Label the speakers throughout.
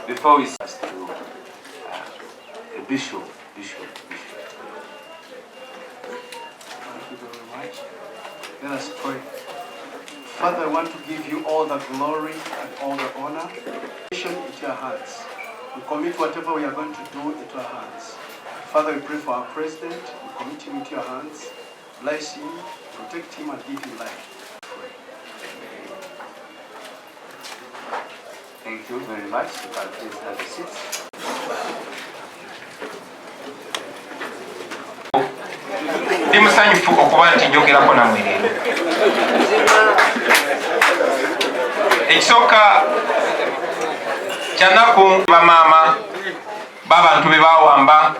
Speaker 1: Before we start to a bishop, bishop, bishop.
Speaker 2: Thank you very much. Let us pray. Father, I want to give you all the glory and all the honor. Into your hands. We commit whatever we are going to do into your hands. Father, we pray for our president. We commit him into your hands. Bless him, protect him, and give him life. Pray.
Speaker 1: Thank you very much. You can please have a seat.
Speaker 3: Ndi musanyufu okuba nti njogerako nammwe leero. Ekisooka kyanaku, bamaama b'abantu be bawamba,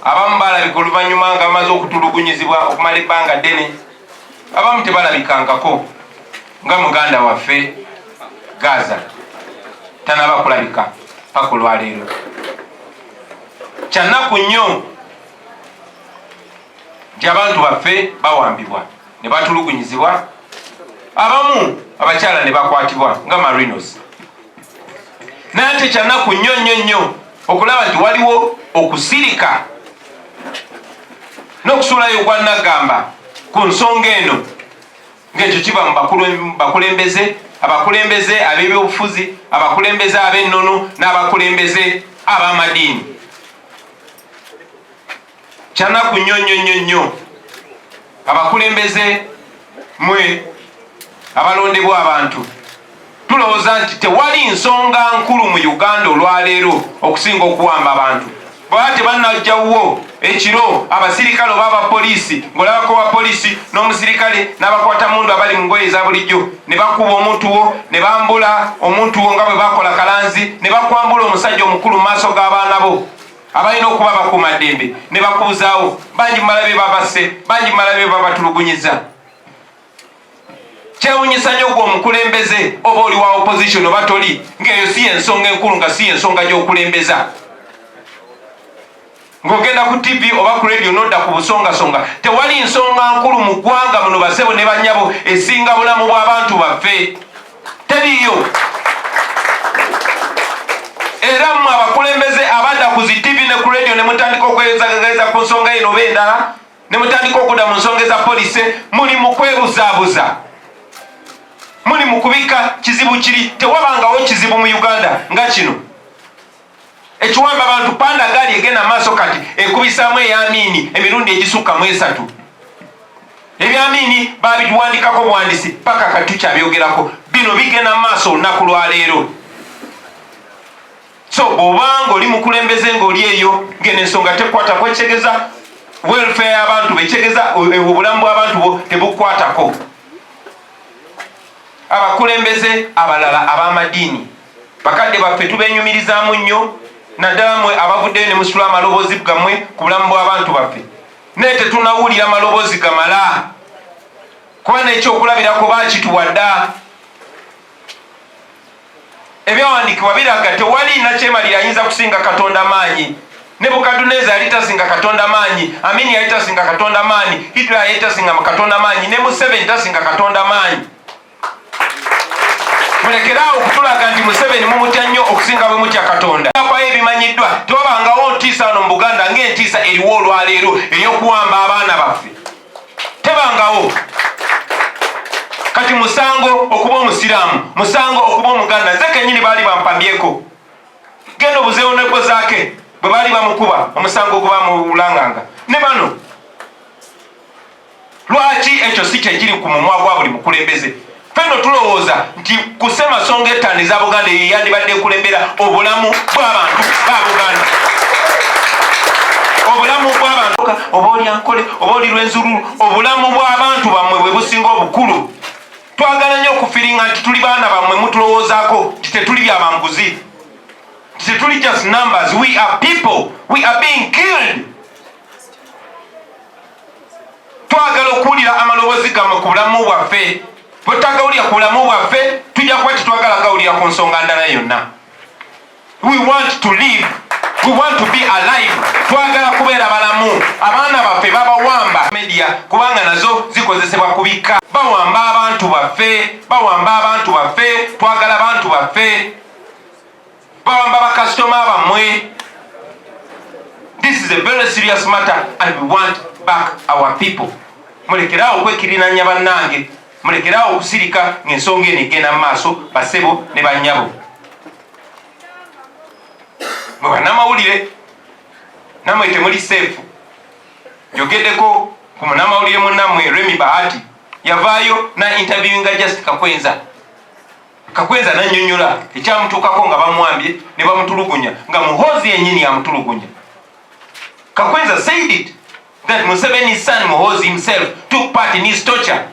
Speaker 3: abamu balabika oluvannyuma nga bamaze okutulugunyizibwa okumala ebbanga ddene, abamu tebalabikangako, nga muganda waffe Gaza tanaba kulabika paka olwaleero. Kyanaku nnyo nti abantu baffe bawambibwa ne batulugunyizibwa, abamu abakyala ne bakwatibwa nga marinos. Naye ate kyanaku nnyo nnyo nnyo okulaba nti waliwo okusirika n'okusuulayo ogwannagamba ku nsonga eno, ng'ekyo kiva mu bakulembeze, abakulembeze ab'ebyobufuzi, abakulembeze ab'ennono n'abakulembeze ab'amadiini. Kyanaku nnyo nnyo nnyo nnyo abakulembeze mwe abalondebwa abantu tulowooza nti tewali nsonga nkulu mu Uganda olwaleero okusinga okuwamba abantu. Bwaba tebannajjawwo ekiro abasirikale oba abapoliisi, ng'olabako wa poliisi n'omusirikale n'abakwata mundu abali mu ngoye eza bulijjo, ne bakuba omuntu wo, ne bambula omuntu wo nga bwe bakola Kalanzi, ne bakwambula omusajja omukulu mu maaso g'abaana bo abalina okuba bakuumaddembe, ne bakuuzaawo. Bangi mumalabe babasse, bangi mumalabe babatulugunyiza. Kyewunyisa nnyo gwe omukulembeze, oba oli wa opposition oba toli, ng'eyo si yensonga enkulu, nga si yensonga gy'okulembeza, ng'ogenda ku TV oba ku radio nodda ku busongasonga. Tewali nsonga nkulu mu ggwanga muno, basebo ne bannyabo, esinga bulamu bw'abantu baffe, teriyo. Era mmwe abakulembeze abadda ku zi TV ne ku radio ne mutandika okwezagagaiza ku nsonga eno oba endala, ne mutandika okudda mu nsonga eza poliisi, muli mu kwebuzaabuza, muli mu kubika kizibu kiri. Tewabangawo kizibu mu Uganda nga kino ekiwamba abantu. Panda gaali egenda maaso kati ekubisaamu ey'Amiini emirundi egisukka mu esatu. Ebyamiini babituwandikako buwandisi, paka kati tukyabyogerako. Bino bigenda maaso olunaku lwaleero. So bw'obanga oli mukulembeze ng'oli eyo ngeno ensonga tekwatako, ekitegeza welfare y'abantu bekyegeza obulamu bw'abantu bo tebukwatako. Abakulembeze abalala ab'amadiini, bakadde baffe, tubenyumirizaamu nnyo, naddala mmwe abavuddeyo ne musitula amaloboozi gammwe ku bulamu bw'abantu baffe, naye tetunawulira maloboozi gamala, kuba n'ekyokulabirako bakituwa dda. Ebyawandiikibwa biraga tewali nakyemalira ayinza kusinga Katonda maanyi. Nebukaduneza yali tasinga Katonda maanyi, Amini yali tasinga Katonda maanyi, Hitler yali tasinga Katonda maanyi, ne Museveni tasinga Katonda maanyi. Mulekeraawo okutulaga nti Museveni mumutya nnyo okusinga bwe mutya Katonda. Kwayo ebimanyiddwa, tewabangawo ntiisa wano mu Buganda ng'entiisa eriwo olwaleero ey'okuwamba abaana baffe, tebangawo. Kati musango okuba omusiraamu, musango okuba Omuganda. Nze kenyini baali bampambyeko. Genda obuzeewo neko zaake bwe baali bamukuba omusango ogubamulanganga ne bano. Lwaki ekyo si kyekiri ku mumwa gwa buli mukulembeze? Fenno tulowooza nti ku ssemasonga etaano eza Buganda, eyo yandibadde ekulembera obulamu bw'abantu ba Buganda, obulamu bw'abantu, oba oli Ankole oba oli Lwenzululu, obulamu bw'abantu bammwe bwe businga obukulu. Twagala nnyo okufiringa nti tuli baana bammwe, mutulowoozaako nti tetuli byamanguzi, nti tetuli just numbers. We are people, we are being killed. Twagala okuwulira amaloboozi gammwe ku bulamu bwaffe. Bwe tutagawulira ku bulamu bwaffe, tujja kuba tetwagala gawulira ku nsonga ndala yonna. We want to live, we want to be alive. Twagala kubeera balamu. Abaana baffe babawamba media kubanga nazo zikozesebwa kubikka. Bawamba abantu baffe, bawamba abantu baffe. Twagala abantu baffe. Bawamba bakasitoma bammwe. This is a very serious matter and we want back our people. Mulekeraawo okwekirinanya bannange, mulekeraawo okusirika ng'ensonga eno egenda mu maaso. Basebo ne bannyabo, mwe bannamawulire namwe temuli safe. Njogeddeko ku munnamawulire munnammwe Remi Bahati, yavaayo na interviewinga Just Kakwenza. Kakwenza nannyonnyola ekyamutuukako nga bamuwambye ne bamutulugunya, nga Muhoozi yennyini amutulugunya. Kakwenza said it that Museveni's son Muhoozi himself took part in his torture.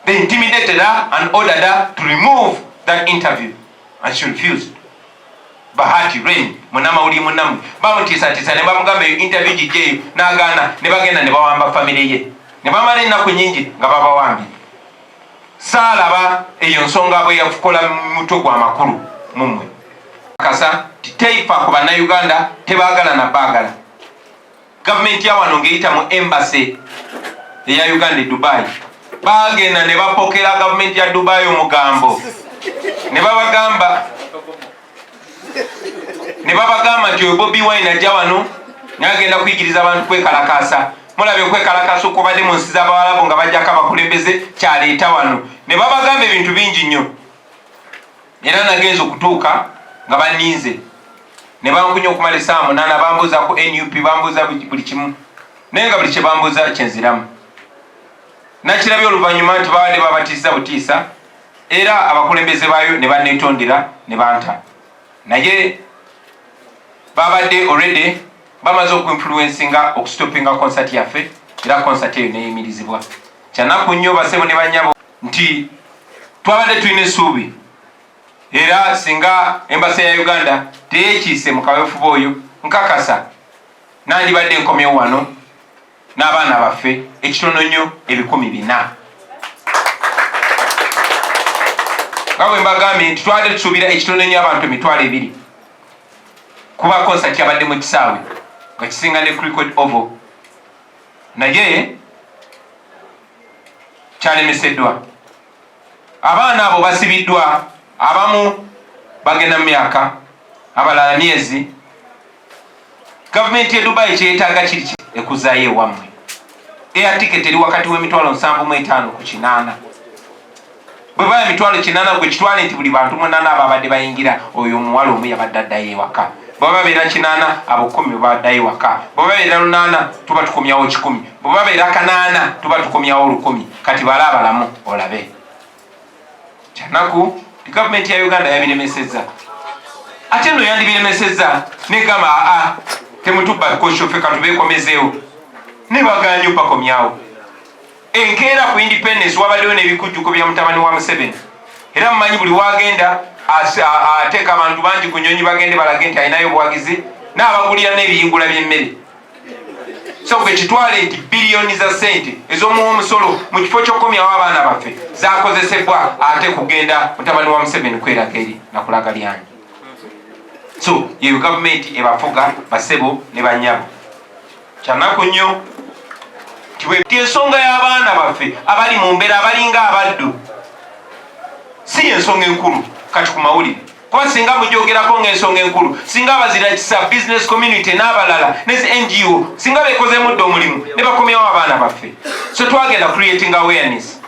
Speaker 3: They intimidated her and ordered her to remove that interview and she refused. Bahati Ren, munnamawulire munnammwe, bamutiisatiisa ne bamugamba eyo interview gijjeeyo, n'agaana, ne bagenda ne bawamba famire ye ne bamala ennaku nyingi nga babawambye. Saalaba eyo nsonga bwe yakukola mutwe gwa makulu mummwe. Kasa titeifa ku Bannayuganda, tebaagala na baagala. Gavumenti ya wano ng'eyita mu embassy eya Uganda e Dubai, bagenda ne bapokera gavumenti ya Dubai omugambo ne babagamba nti oyo Bobi Wine ajja wano naye agenda kuyigiriza abantu kwekalakaasa. Mulabye okwekalakaasa okubadde mu nsi z'Abawalabu nga bajjako abakulembeze, kyaleeta wano. Ne babagamba ebintu bingi nnyo. Era nagenza okutuuka nga baninze ne bankunya okumala essaawa 8. Bambuuza ku NUP, bambuuza buli kimu, naye nga buli kye bambuuza kyenziramu. Nakirabye oluvannyuma nti babadde babatiisa butiisa, era abakulembeze baayo ne banetondera ne banta, naye babadde already bamaze okuinfluencinga okustopinga concert yaffe, era concert eyo neyimirizibwa. Kyanaku nnyo, basebo ne banyabo, nti twabadde tulina essuubi, era singa embassy ya Uganda teyekiise mu kaweefube oyo, nkakasa nandibadde nkomyewo wano n'abaana baffe ekitono nnyo 400,000. Nga bwe mbagambye nti twabadde tusuubira ekitono nnyo abantu 20,000, kuba concert yabadde mu kisaawe nga kisinga ne Cricket Oval, naye kyalemeseddwa. Abaana abo basibiddwa, abamu bagenda mu myaka, abalala myezi. Gavumenti ye Dubai kyeyetaaga kiri ekuzaayo ewammwe. Air ticket eri wakati w'emitwalo 75 ku 80. Bwe baba 80,000, gwe kitwale nti buli bantu munaana ababadde bayingira, oyo omuwala omu yabadde addayo ewaka. Bwe babeera 80, abo 10 babaddayo ewaka. Bwe babeera 800, tuba tukomyawo 100. Bwe babeera 800, tuba tukomyawo 1000. Kati bala abalamu olabe. Kyanaku ti gavumenti ya Uganda yabiremesezza. Ate nno yandibiremesezza negamba, "Aa, temutubba koshofe, katubeekomezeewo," ne baganya bakomyawo. Enkeera ku Independence wabaddewo n'ebikujjuko bya mutabani wa Museveni, era mumanyi buli wagenda ateeka abantu bangi ku nyonyi bagende balage nti alinayo obuwagizi, n'abagulira n'ebiyingula by'emmere. So gwe kitwale nti biliyoni za sente ez'omuwa omusolo, mu kifo ky'okukomyawo abaana baffe, zakozesebwa ate kugenda mutabani wa Museveni kweraga eri nakulaga lyanyi. So yeyo gavumenti ebafuga, basebo ne banyabo. Kyanaku nnyo nti ensonga y'abaana baffe abali mu mbeera abalinga abaddu si yensonga enkulu kati ku mawulire, kuba singa mugyogerako ng'ensonga enkulu, singa abazira kisa business community n'abalala nezi NGO singa bekozemu dde omulimu ne bakomyawo abaana baffe. So twagenda creating awareness.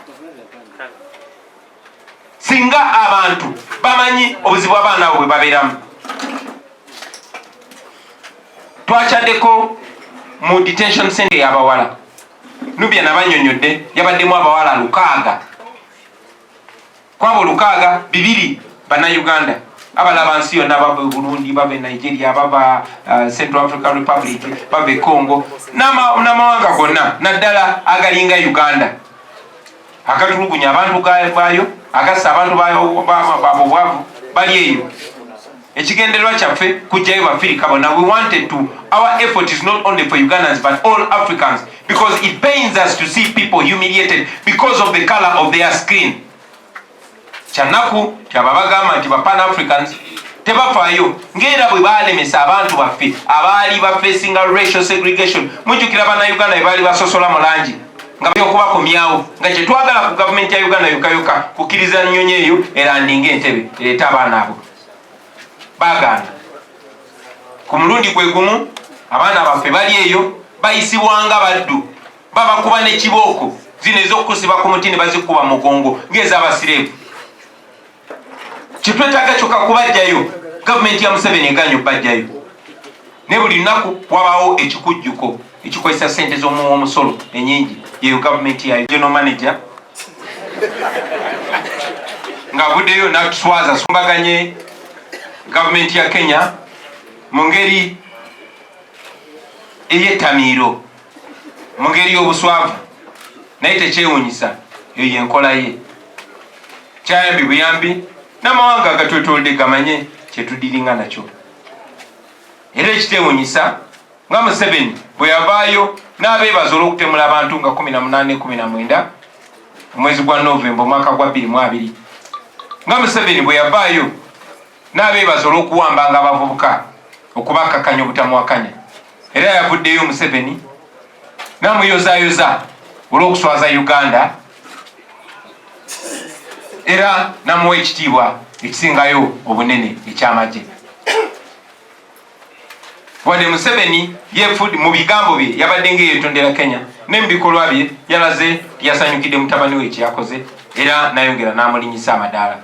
Speaker 3: Singa abantu bamanyi obuzibu abaana abo bwe babeeramu. Twakyaddeko mu detention center ey'abawala Nubia, nabanyonyodde, yabaddemu abawala 600. Kwabo 600, 2 Bannayuganda, abalala bansi yonna, bava e Burundi, bava e Nigeria, bava Central African Republic, bava e Congo n'amawanga gonna, naddala agalinga Uganda. Agatulugunya abantu baayo, agassa abantu baabwe obwavu, bali eyo. Ekigendererwa kyaffe kujjayo Bafirika bonna. We wanted to, our effort is not only for Ugandans but all Africans, because it pains us to see people humiliated because of the color of their skin. Kyanaku kyaba bagamba nti ba Pan Africans tebafaayo, ngaera bwe balemesa abantu baffe abaali bafacinga racial segregation. Mujjukira Bannayuganda bwe baali basosola mu langi nga okubakomyawo, nga kyetwagala ku gavumenti ya Uganda yokka yokka kukkiriza nnyonyi eyo erandinga Entebe ereete abaana abo. Bagaana. Ku mulundi gwe gumu, abaana baffe bali eyo bayisibwanga baddu, babakuba nekibooko zino ez'okusiba ku muti ne bazikuba mugongo ng'ez'abasireevu. Kyetwetaaga kyokka kubajjayo. Gavumenti ya Museveni eganya obbajjayo, naye buli lunaku wabaawo ekikujjuko ekikozesa sente z'omuwa omusolo enyingi, yeyo gavumenti yayo. General manager ng'avuddeyo natuswaza sumbaganye gavumenti ya Kenya mu ngeri ey'ettamiiro, mu ngeri y'obuswavu, naye tekyewunyisa, eyo yenkola ye. Kyayambi buyambi n'amawanga agatwetolodde gamanye kyetudiringa nakyo. Era ekitewunyisa nga Museveni bwe yavaayo n'abeebaza olw'okutemula abantu nga 18 19 omwezi gwa Novemba omwaka gwa 2020, nga Museveni bwe yavaayo n'abeebaza olw'okuwambanga abavubuka okubakakanya obutamuwakanya, era yavuddeyo Museveni n'amuyozaayoza olw'okuswaza Uganda, era namuwa ekitiibwa ekisingayo obunene ekyamagye. Wadde Museveni yefudi mu bigambo bye yabadde ngaeyetondera Kenya, ne mu bikolwa bye yalaze tiyasanyukidde mutabani we kyeyakoze, era nayongera n'amulinyisa amadaala.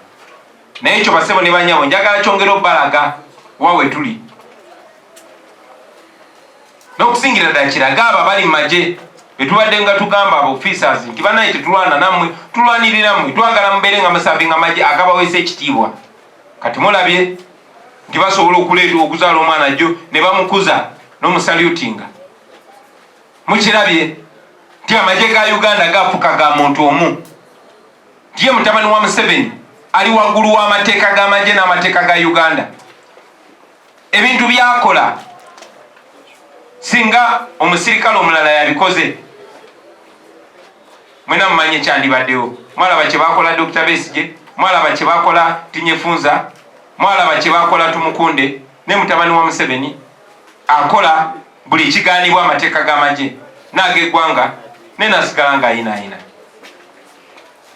Speaker 3: Naye ekyo, basebo ne banyabo, njagala kyongera obbalaga wa we tuli, n'okusingira ddala kiraga abo abali mu magye betubadde nga tugamba aba officers nti banaye, tetulwana nammwe, tulwanirira mmwe, twagala mubeere nga musavinga magye agabaweesa ekitiibwa. Kati mulabye nti basobola okuleeta okuzaala omwana jjo ne bamukuza n'omusalutinga. Mukirabye nti amagye ga Uganda gafuka ga muntu omu, nti ye mutabani wa Museveni ali waggulu w'amateeka g'amagye n'amateeka ga Uganda. Ebintu byakola, singa omusirikale omulala yabikoze, mwena mumanye kyandibaddewo. Mwalaba kyebakola Dr Besige, mwalaba kyebakola Tinyefunza, mwalaba kyebakola Tumukunde. Ne mutabani wa Museveni akola buli ekiganibwa amateeka g'amagye n'ag'eggwanga, ne nasigala ng'ayinaayina.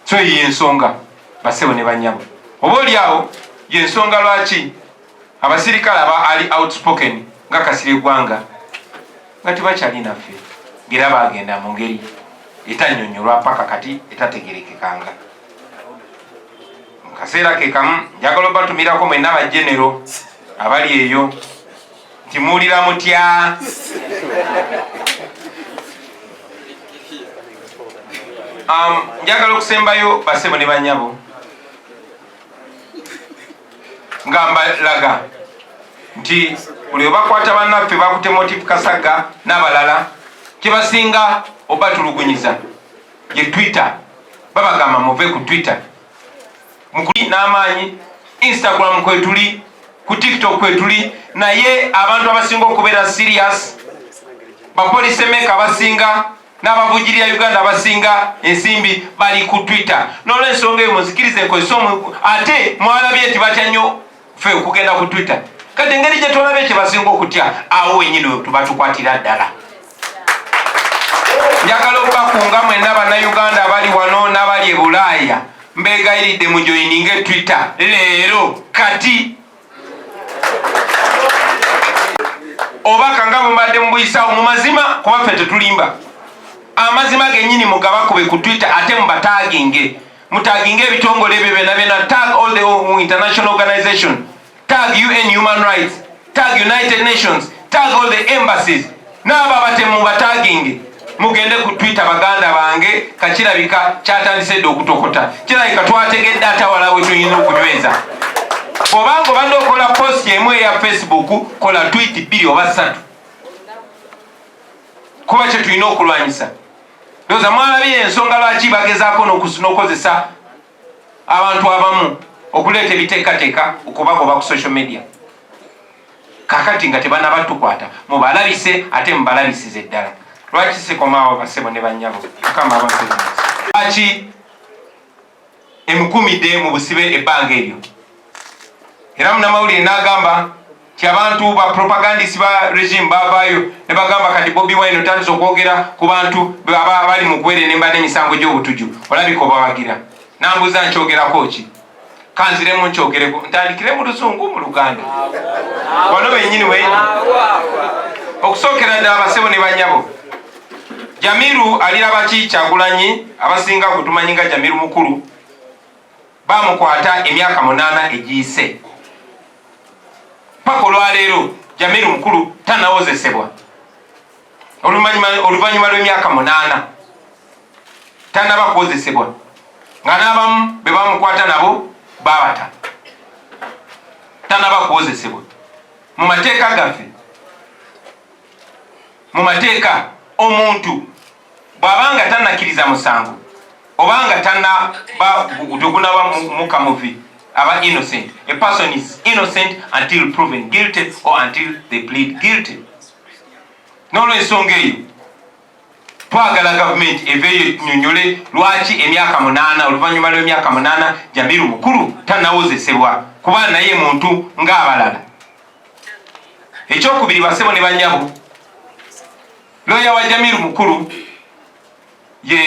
Speaker 3: So eyo yensonga, basebo ne banyabo, oba oli awo yensonga lwaki abasirikale aba ali outspoken nga Kasira eggwanga nga tebakyali naffe, ngera bagenda mu ngeri etanyonyolwa paka kati etategerekekanga. Mu kaseera ke kamu, njagala obatumirako mwenna bajenero abali eyo nti muwulira mutya? Njagala okusembayo, basebo ne banyabo, nga mbalaga nti buli webakwata bannaffe bakute Motif Kasaga n'abalala, kyebasinga obatulugunyiza ye Twitter. Babagamba muve ku Twitter mukuli n'amaanyi, Instagram kwetuli, ku TikTok kwetuli, naye abantu abasinga okubeera serious, bapolice maker abasinga n'abavujirira Uganda abasinga ensimbi bali ku Twitter. N'olwensonga eyo, muzikirize nkozesa. Ate mwalabye nti batya nnyo ffe okugenda ku Twitter. Kati engeri gye twalabye kye basinga okutya, awo wenyini tuba tukwatira ddala. Njagala okubakunga mwenna Bannayuganda abali wano n'abali e Bulaaya, mbegayiridde mujoyininge Twitter leero kati, obaka nga bumadde mubuyisaawo mu mazima, kuba ffe tetulimba, amazima gennyini mugabakube ku Twitter, ate mubataginge, mutaginge ebitongole ebyo byonna byonna. Tag all the international organization, tag UN human rights, tag United Nations, tag all the embassies, n'abo abatemu mubataginge. Mugende ku Twitter, baganda bange. Kakirabika kyatandise dde okutokota, kirabika twategedde ate awala we tuyina okunyweza. Bw'obanga obadde okola post emu eya Facebook, kola tweet bbiri oba ssatu, kuba kye tulina okulwanyisa. Ndowooza mwalabye ensonga lwaki bagezaako n'okukozesa abantu abamu okuleeta ebiteekateeka okubagoba ku social media. Kakati nga tebanabatukwata, mubalabise ate mubalabisize ddala. Lwaki sikomaawo, basebo ne bannyabo? Mukama abantu, lwaki emukumidde mu busibe ebbanga eryo? Era munamawulire n'agamba nti abantu ba propagandist ba regime bavaayo ne bagamba, "Kati Bobi Wine otandise okwogera ku bantu bali mu kuwerenemba n'emisango gy'obutuju, olabika obawagira." Nambuuza nkyogerako ki? Kanziremu nkyogereko, ntandikire mu Luzungu, mu Luganda, wano bennyini we. Okusookera ddala, basebo ne banyabo, Jamiru Alirabaki Kyagulanyi, abasinga kutumanyi nga Jamiru Mukulu, bamukwata emyaka 8 egiyise. Paka olwaleero Jamiru Mukulu tanawozesebwa. Oluvannyuma lw'emyaka 8 tanaba kuwozesebwa, nga n'abamu be bamukwata nabo babata. Tanaba kuwozesebwa. Mu mateeka gaffe, mu mateeka, omuntu bw'abanga tannakkiriza musango obanga tanaba tegunaba mukamuvi, aba innocent. A person is innocent until proven guilty or until they plead guilty. N'olwensonga eyo, twagala gavumenti eveeyo nyonyole lwaki emyaka 8, oluvannyuma lw'emyaka 8, Jamiru Mukulu tanawozesebwa, kuba naye muntu ng'abalala. Ekyokubiri, basebo ne banyabo, looya wa Jamiru Mukulu ye